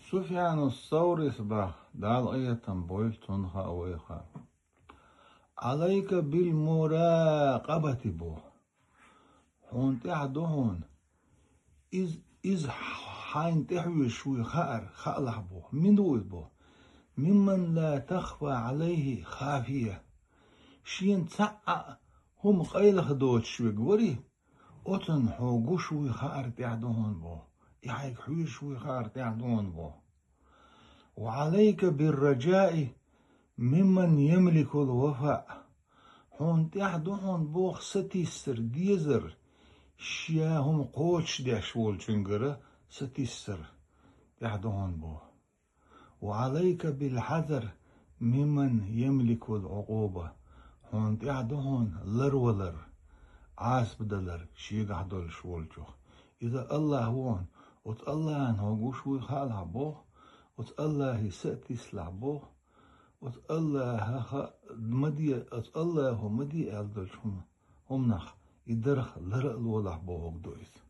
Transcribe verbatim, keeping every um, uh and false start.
Суфьяну Саурис бах, Дала къинхетам бойла цунна, хаа вайна. Алайка бил муракъабати бу. Хьуна тӀехь ду хьуна. Из, из хьайна тӀехьуьйш вуй хаар, хаалахь бу. Мин ду иза бу? Мимман ла тахфа алайхи хафия. Шена цхьа а хӀума къайлаха доцуш вег вари, оцунна хьо гуш вуй хаар тӀехь ду хьуна бу. И хьайга хьуьйш вуй хаар тӀехь ду хьуна бу. Ва алайка бир ражаи мимман ямликул вафа. Хьуна тӀехь ду хьуна боху сатиссар, дезар, ша хӀума кхочушдеш волчуьнгара сатиссар тӀехь ду хьуна боху. Ва алайка бил хьазар мимман ямликул укъуба. Хьуна тӀехь ду хьуна ларвалар, Ӏазап далар шегахь долуш волчух. Иза АллахӀ ву хьуна, оцу АллахӀана хьо гуш вуй хаалахь боху, оцу АллахӀе са а тислахь боху, оцу АллахӀа ма де, оцу АллахӀо ма де аьлла долчу хӀума, хӀуманах и дарх лара а лолахь бохург ду иза.